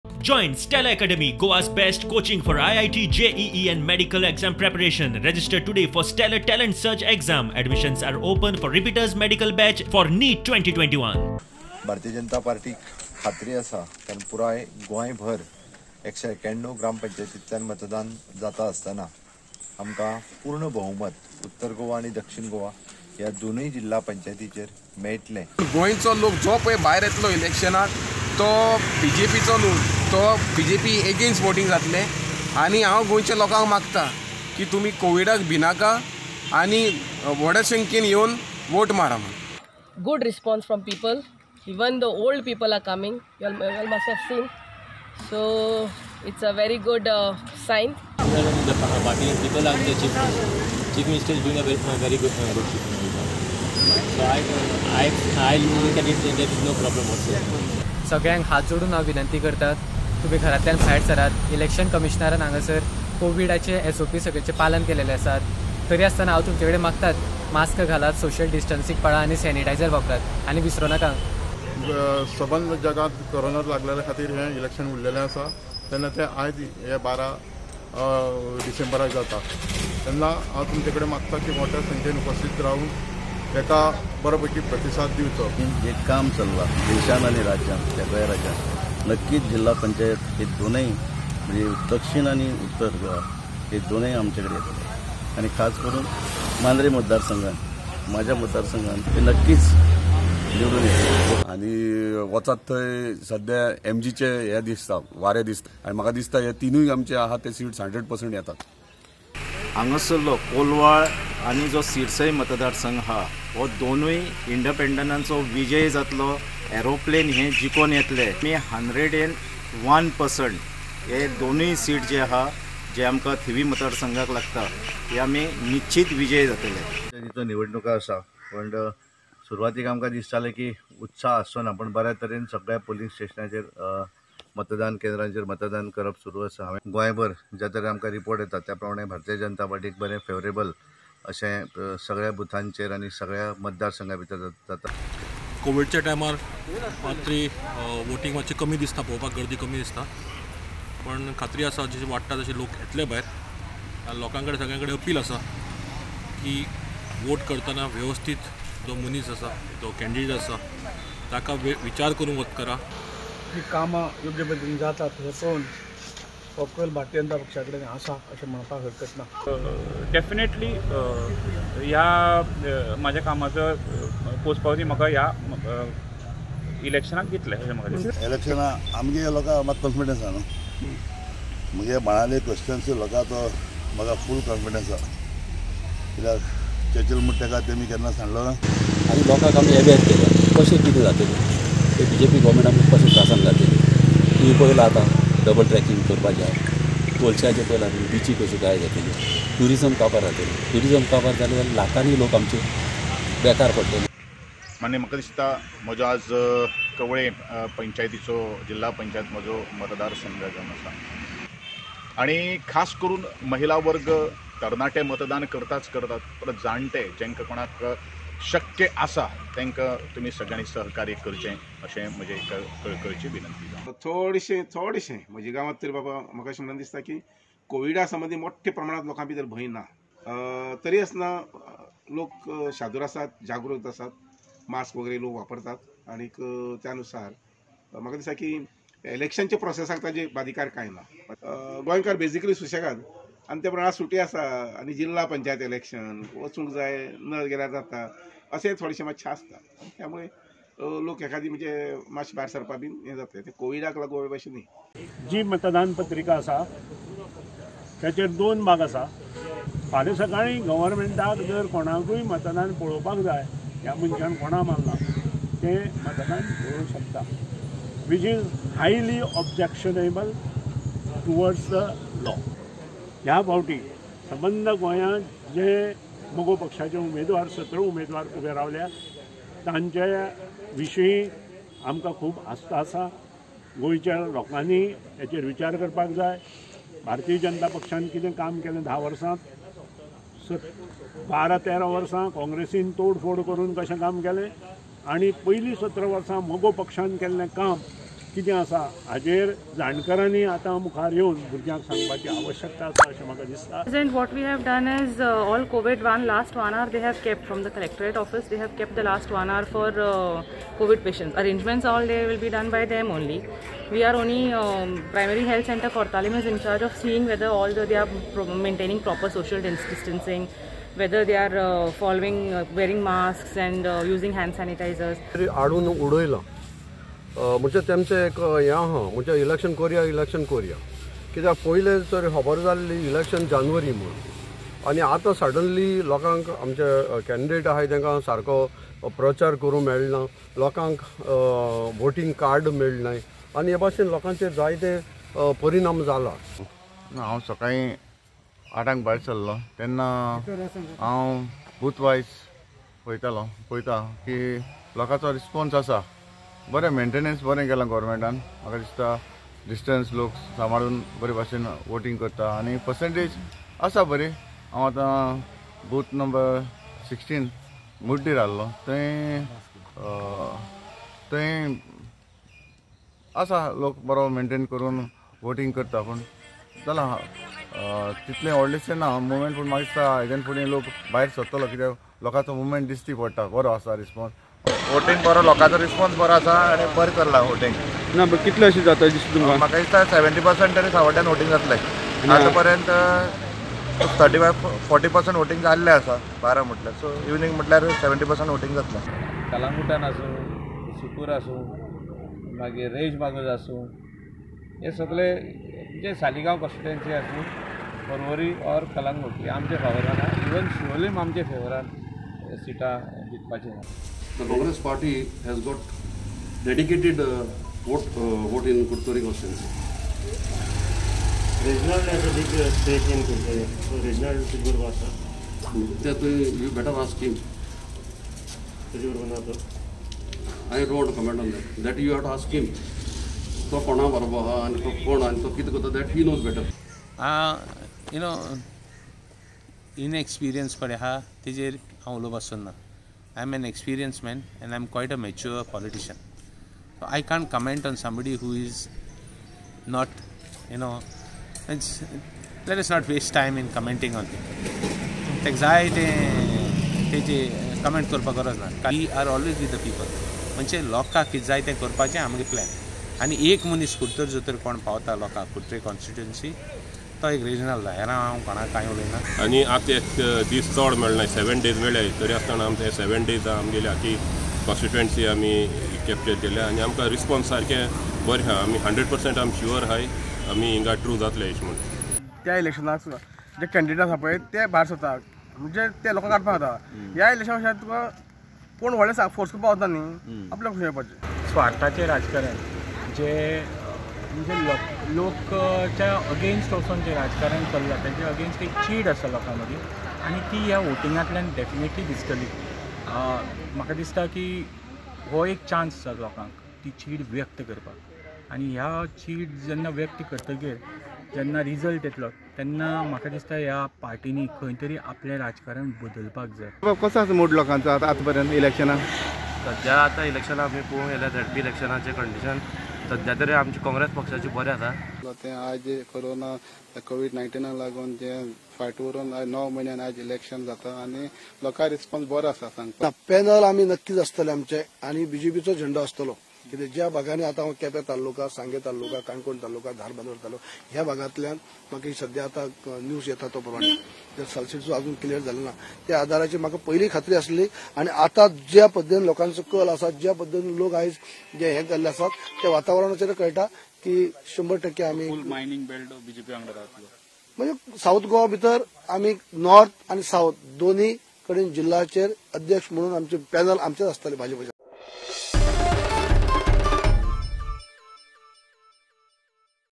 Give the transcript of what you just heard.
Join Stella Academy, Goa's best coaching for IIT, JEE and medical exam preparation. Register today for Stellar Talent Search exam. Admissions are open for repeaters medical batch for NEET 2021. Bharatiya Janata पार्टीक खात्री आसा, कारण पुराय गोंयभर 191 ग्रामपंचायतींतल्यान मतदान जाता आसतना आमकां पूर्ण बहुमत उत्तर गोवा आनी दक्षिण गोवा ह्या दोनूय जिल्हा पंचायतीचेर मेळटलें. गोंयचो लोक जो पळय भायर येतलो इलेक्शनाक तो बीजेपीचो न्हू, तो बीजेपी एगेन्स्ट वोटींग जातलें. आनी हांव गोंयच्या लोकांक मागता की तुमी कोविडाक भिनाका आनी व्हडा संख्येन येवन वोट मारा म्हूण. Good response from people, even the old people are coming, you all must have seen, so it's a very good sign. The party and people are the chief minister. Chief minister is doing a very, very good job. So I look at it, there is no problem whatsoever. सगळ्यांक हात जोडून हांव विनंती करतात, तुमी घरांतल्यान भायर सरात. Election कमिशनरान हांगासर कोविडाचे SOP सगळ्याचें पालन केलेलें आसात, तरी आसतना हांव तुमचे कडेन मागतात, मास्क घालात, सोशल डिस्टन्सींग पाळा आनी सॅनिटायझर वापरात आनी विसरो नाका. सबंद जगांत कोरोना लागलेल्या खातीर हें इलेक्शन उरलेलें आसा, तेन्ना तें आयज हे 12 डिसेंबराक जाता. तेन्ना हांव तुमचे कडेन मागता की मोठ्या संख्येन उपस्थित रावून एका बरो पैकी प्रतिसाद दिवचो. जे काम चल्लां देशान आनी राज्यान, सगळ्या राज्यान नक्कीच जिल्हा पंचायत हे दोनूय म्हणजे दक्षिण आनी उत्तर गोवा हे दोनूय आमचे कडेन येतले आनी खास करून मांद्रे मतदारसंघान, म्हाज्या मतदारसंघान ते नक्कीच निवडून येतले. आनी वचत थंय सद्या एमजीचे हे दिसता, वारें दिसता आनी म्हाका दिसता हे तिनूय आमचे आहा ते सीट्स 100% येतात. हांगासरलो कोलवाळ आनी जो सिरसय मतदारसंघ आहा हो दोनूय इंडिपेंडंटांचो विजय जातलो. एरोप्लेन हे जिखोन येतले. आमी 101% हे दोनूय सीट जे आहा जे आमकां थिवी मतदारसंघाक लागता हे आमी निश्चित विजय जातले. तिचो निवडणुका आसा, पण सुरवातीक आमकां दिसतालें की उत्साह आसचो ना, पण बऱ्या तरेन सगळ्या पोलींग स्टेशनाचेर मतदान केंद्रांचेर मतदान करप सुरू आसा. हांवें गोंयभर ज्या तरेन आमकां रिपोर्ट येता त्या प्रमाणे भारतीय जनता पार्टीक बरें फेवरेबल अशें सगळ्या बुथांचेर आनी सगळ्या मतदारसंघा भितर जाता. कोविडच्या टायमार मातशी वोटींग मातशी कमी दिसता, पळोवपाक गर्दी कमी दिसता, पण खात्री आसा जशी वाडटा तशी लोक येतले भायर. लोकां कडेन सगळ्यां कडेन अपील आसा की वोट करतना वेवस्थीत जो मनीस आसा, जो कॅन्डिडेट आसा ताका विचार करून वोट करा. ही कामां योग्य पद्दतीन जातात हें पळोवन कौल भारतीय जनता पक्षा कडेन आसा अशें म्हणपाक हरकत ना. डेफिनेटली ह्या म्हाज्या कामाचो पोचपावती म्हाका ह्या इलेक्शनाक दितले अशें म्हाका दिसता. इलेक्शनाक आमगे लोकांक मात कॉन्फिडन्स आसा न्हू, म्हगे बाणाले क्रिश्चन्स लोकांचो म्हाका फूल कॉन्फिडन्स आसा, कित्याक चर्चिल म्हणटा तेका तेमी केन्ना सांगलो ना. आनी लोकांक आमी अवेर केल्या कशें कितें जातलें, ते बीजेपी गव्हर्मेंट आमकां कशें त्रासान घातलें. तुमी पळयलां आतां डबल ट्रॅकिंग करपाचें आहा, कोळशाचें पळयलां तुमी, बिची कश्यो काय जातली, ट्युरिजम काबार जातलें, ट्युरिजम काबार जालें जाल्यार लाखांनी लोक आमचे बेकार पडटले. आनी म्हाका दिसता म्हजो आज कवळे पंचायतीचो जिल्हा पंचायत म्हजो मतदारसंघ जावन आसा आनी खास करून महिला वर्ग, तरणाटे मतदान करताच करतात, परत जाणटे जांकां कोणाक शक्य आसा तांकां तुमी सगळ्यांनी सहकार्य करचें अशें म्हजें एक कळकळची विनंती. थोडेशें थोडेशें म्हज्या गांवांत तरी बाबा म्हाका अशें म्हणून दिसता की कोविडा संबंदी मोठ्या प्रमाणांत लोकां भितर भंय ना, तरी आसतना लोक शादूर आसात, जागृत आसात, मास्क वगैरे लोक वापरतात आनीक त्यानुसार म्हाका दिसता की इलेक्शनच्या प्रोसेसाक ताजे बाधिकार कांय ना. गोंयकार बेजिकली सुशेगाद आनी त्या प्रमाणे सुटी आसा आनी जिल्हा पंचायत इलेक्शन वचूंक जाय, न गेल्यार जाता अशें थोडेशें मातशें आसता, त्यामुळे लोक एखादी म्हणजे मातशें भायर सरपा बीन हें जातलें, तें कोविडाक लागून अशें न्ही. जी मतदान पत्रिका आसा ताचेर 2 भाग आसा. फाल्यां सकाळीं गव्हर्मेंटाक जर कोणाकूय मतदान पळोवपाक जाय, ह्या मनशान कोणा मारला तें मतदान पळोवंक शकता, which is highly objectionable towards the law. ह्या फावटी सबंद गोंयांत जे मगो पक्षाचे उमेदवार 17 उमेदवार उबे रावल्या तांचे विशीं आमकां खूब आस्था आसा. गोंयच्या लोकांनी हेचेर विचार करपाक जाय. भारतीय जनता पक्षान कितें काम केलें 10 वर्सांत, 12-13 वर्सां काँग्रेसीन तोडफोड करून कशें काम केलें आनी पयलीं 17 वर्सां मगो पक्षान केल्लें काम कितें आसा हाजेर जाणकारांनी आतां मुखार येवन भुरग्यांक सांगपाची आवश्यकता आसा अशें म्हाका दिसता. Present what we have done is all COVID one last 1 hour they have kept from the collectorate office, they have kept the last 1 hour for COVID patients. Arrangements all they will be done by them only. We are only primary health center Cortalim is in charge of seeing whether all they are maintaining proper social distancing, whether they are following wearing masks and using hand sanitizers. आडून उडयलां म्हणजे तेमचें एक हें आहा, म्हणजे election कोरया election कोरया, कित्याक पयलें तर खबर जाल्ली इलेक्शन जानेवारी म्हणून, आनी आतां सडनली लोकांक आमचे कॅन्डिडेट आहाय तांकां सारको प्रचार करूंक मेळना, लोकांक वोटींग कार्ड मेळना आनी हे भाशेन लोकांचेर जायते परिणाम जाला. हांव सकाळीं 8 भायर सरलो तेन्ना हांव बूथ वायज पळयतालो, पळयता की लोकांचो रिस्पोन्स आसा बरें, मेंटेनन्स बरें केलां गव्हर्मेंटान. म्हाका दिसता डिस्टन्स लोक सांबाळून बरे भाशेन वोटींग करता आनी पर्संटेज आसा बरी. हांव आतां बूथ नंबर 16 मुड्डीर आहलो, थंय थंय आसा लोक बरो मेंटेन करून वोटींग करता, पूण जालां तितलें व्हडलेंशें ना मुवमेंट, पूण म्हाका दिसता हेज्यान फुडें लोक भायर सरतलो कित्याक लोकांचो मुवमेंट दिसती पडटा, बरो आसा रिस्पोन्स. वोटींग बरो, लोकांचो रिस्पोन्स बरो आसा आनी बरें चल्लां वोटींग. ना कितलें अशें जाता दिसता तुमकां? म्हाका दिसता 70% तरी सावड्ड्यान वोटींग जातलें. आतां पर्यंत 35-40% वोटींग जाल्लें आसा 12 म्हटल्यार, सो इवनींग म्हटल्यार 70% वोटींग जातलें. कलांगुटान आसूं, सुकूर आसूं, मागीर रेज मागोज आसूं, हे सगळे जे सालिगांव कॉन्स्टिट्युएन्सी आसूं, पर्वरी ऑर कलांगूट हे आमच्या फेवरान आहा. इवन शिवोलीम आमच्या फेवरान सिटां जिखपाचीं आहा. The Congress party has got dedicated vote in Curtorim constituency. Reginald has a big stake in Curtorim, so Reginald figure was that you better ask him. I don't want to comment on that. That you have to ask him. तो कोणा बरोबर आहा आनी तो कोण आनी तो कितें करता, that he knows better. You know, inexperience पळय आहा तेजेर हांव उलोवपाक सोदना. I am an experienced man and I am quite a mature politician. So I can't comment on somebody who is not, you know, let us not waste time in commenting on it. तेका जाय तें तेजे comment करपाक गरज ना. We are always with the people. म्हणजे लोकांक कितें जाय तें करपाचें आमगे प्लॅन. आनी एक मनीस कुडतर जर तर कोण पावता लोकांक कुडतरी कॉन्स्टिट्युएन्सी तो एक रिजनल हेरां हांव कोणाक कांय उलयना. आनी आतां एक दीस चड मेळना, 7 डेज मेळ्ळे तरी आसतना आमचे 7 डेज आमगेली आखी कॉन्स्टिट्युएन्सी आमी कॅप्चर केल्या आनी आमकां रिस्पोन्स सारकें बरें आहा. आमी 100% आमी शुअर आहाय आमी हिंगा ट्रू जातले अशें म्हणून. त्या इलेक्शनाक जे कॅन्डिडेट आसा पळय ते भायर सरता, म्हणजे ते लोकांक काडपाक जाता. ह्या इलेक्शना तुका कोण व्हडले फोर्स करपाक वता न्ही, आपल्याक खुशी येवपाचें. स्वार्थाचें राजकारण जे म्हणजे लोकच्या अगेन्स्ट वचून जें राजकारण चल्लां तेजे अगेन्स्ट एक चीड आसा लोकां मदीं आनी ती ह्या वोटिंगांतल्यान डेफिनेटली दिसतली. म्हाका दिसता की हो एक चान्स आसा लोकांक ती चीड व्यक्त करपाक, आनी ह्या चीड जेन्ना व्यक्त करतगीर जेन्ना रिजल्ट येतलो तेन्ना म्हाका दिसता ह्या पार्टींनी खंय तरी आपलें राजकारण बदलपाक जाय. कसो आसा मूड लोकांचो आतां आतां पर्यंत इलेक्शनाक? सद्या आतां इलेक्शनां आमी पळोवंक गेल्यार झडपी इलेक्शनाचें कंडिशन सद्या तरी आमची काँग्रेस पक्षाची बरें आसा. तें आज कोरोना कोवीड-19 लागून जे फायट उरून 9 म्हयन्यान आज इलेक्शन जाता आनी लोकां रिस्पॉन्स बरो आसा सांगता. पॅनल आमी नक्कीच आसतले आमचे आनी बीजेपीचो झेंडो आसतलो. कित्याक ज्या भागांनी आतां हांव केपें तालुका, सांगें तालुका, काणकोण तालुका, धारबांदोड तालुका ह्या भागांतल्यान म्हाका सद्या आतां न्यूज येता तो प्रमाणे सालसेटचो अजून क्लियर जालें ना, त्या आदाराचेर म्हाका पयलीं खात्री आसली आनी आतां ज्या पद्दतीन लोकांचो कल आसा, ज्या पद्दतीन लोक आयज जे हें केल्ले आसात त्या वातावरणाचेर कळटा की 100% आमी मायनींग बेल्ट बीजेपी वांगडा रावतलो. म्हणजे सावथ गोवा भितर आमी नॉर्थ आनी सावथ दोन्ही कडेन जिल्ल्याचेर अध्यक्ष म्हणून आमचे पॅनल आमचेच आसतले भाजपाचे.